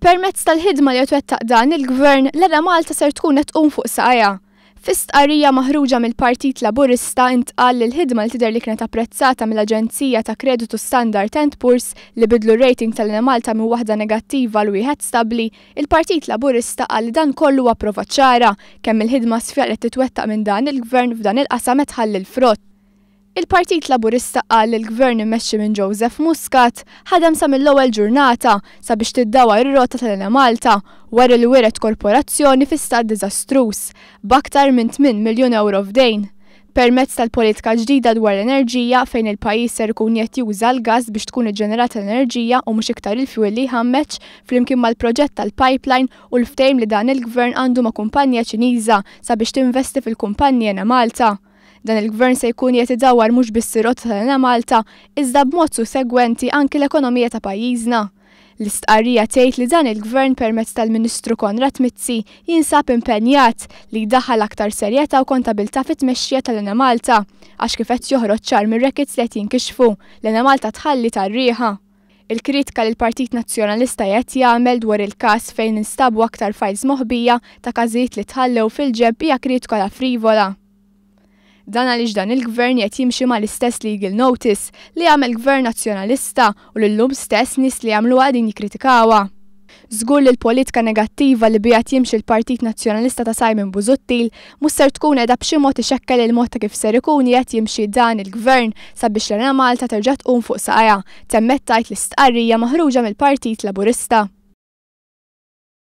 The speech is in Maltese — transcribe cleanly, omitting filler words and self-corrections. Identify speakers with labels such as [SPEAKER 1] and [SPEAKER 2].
[SPEAKER 1] Permezz tal-ħidma li qed iwettaq dan il-Gvern, l-Enemalta ser tkun qed tqum fuq saqajha. Fi stqarrija maħruġa mill-Partit Laburista intqal li l-ħidma li tidher li kienet apprezzata mill-aġenzija ta' kreditu Standard and Poor's li bidlu r-rating tal-Enemalta minn waħda negattiva għal wieħed stabbli, il-Partit Laburista qal li dan kollu huwa prova ċara kemm il-ħidma sfiqa li qed titwettaq minn dan il-Gvern f'dan il-qasam qed tħalli l-frott. Il-Partit Laburista qal li l-Gvern immexxi minn Joseph Muscat ħadem sa mill-ewwel ġurnata sabiex tiddawwar ir-rota tal-Enemalta wara li wiret korporazzjoni fi stat diżastruż b'aktar minn 8 miljun ewro f'dejn. Permezz tal-politika ġdida dwar l-enerġija fejn il-pajjiż ser ikun qed juża l-gass biex tkun iġġenerata l-enerġija u mhux iktar il-fjuwil li jħammeġ flimkien mal-proġett tal-pipeline u l-ftehim li dan il-Gvern għandu ma' kumpanija Ċiniża sabiex tinvesti fil-kumpanija Enemalta. Dan il-Gvern se jkun qiegħed idawwar mhux biss ir-rotta tal-Enemalta, iżda b'mod sussegwenti anki l-ekonomija ta' pajjiżna. L-istqarrija tgħid li dan il-Gvern permezz tal-Ministru Konrad Mizzi jinsab impenjat li jdaħħal aktar serjetà u kontabilità fit-tmexxija tal-Enemalta għax kif qed joħroġ ċar mir-records li qed jinkixfu, l-Enemalta tħalli tar-riħa. Il-kritika li l-Partit Nazzjonalista qed jagħmel dwar il-każ fejn instabu aktar files moħbija ta' każijiet li tħallew fil-ġenb hija kritika la frivola. Dan għaliex dan il-gvern qed jimxi mal-istess legal notice li għamel gvern nazzjonalista u l-lum stess nies li għamluha qegħdin jikkritikawha. Żgur li l-politika negattiva li biha jimxi l-Partit Nazzjonalista ta' Simon Busuttil mhux ser tkun qiegħda b'xi mod ixekkel il-mod ta' kif ser ikun qed jimxi dan il-gvern sabiex l-Enemalta terġa' tqum fuq saqajha, temmet tgħid l-istqarrija maħruġa mill-Partit Laburista.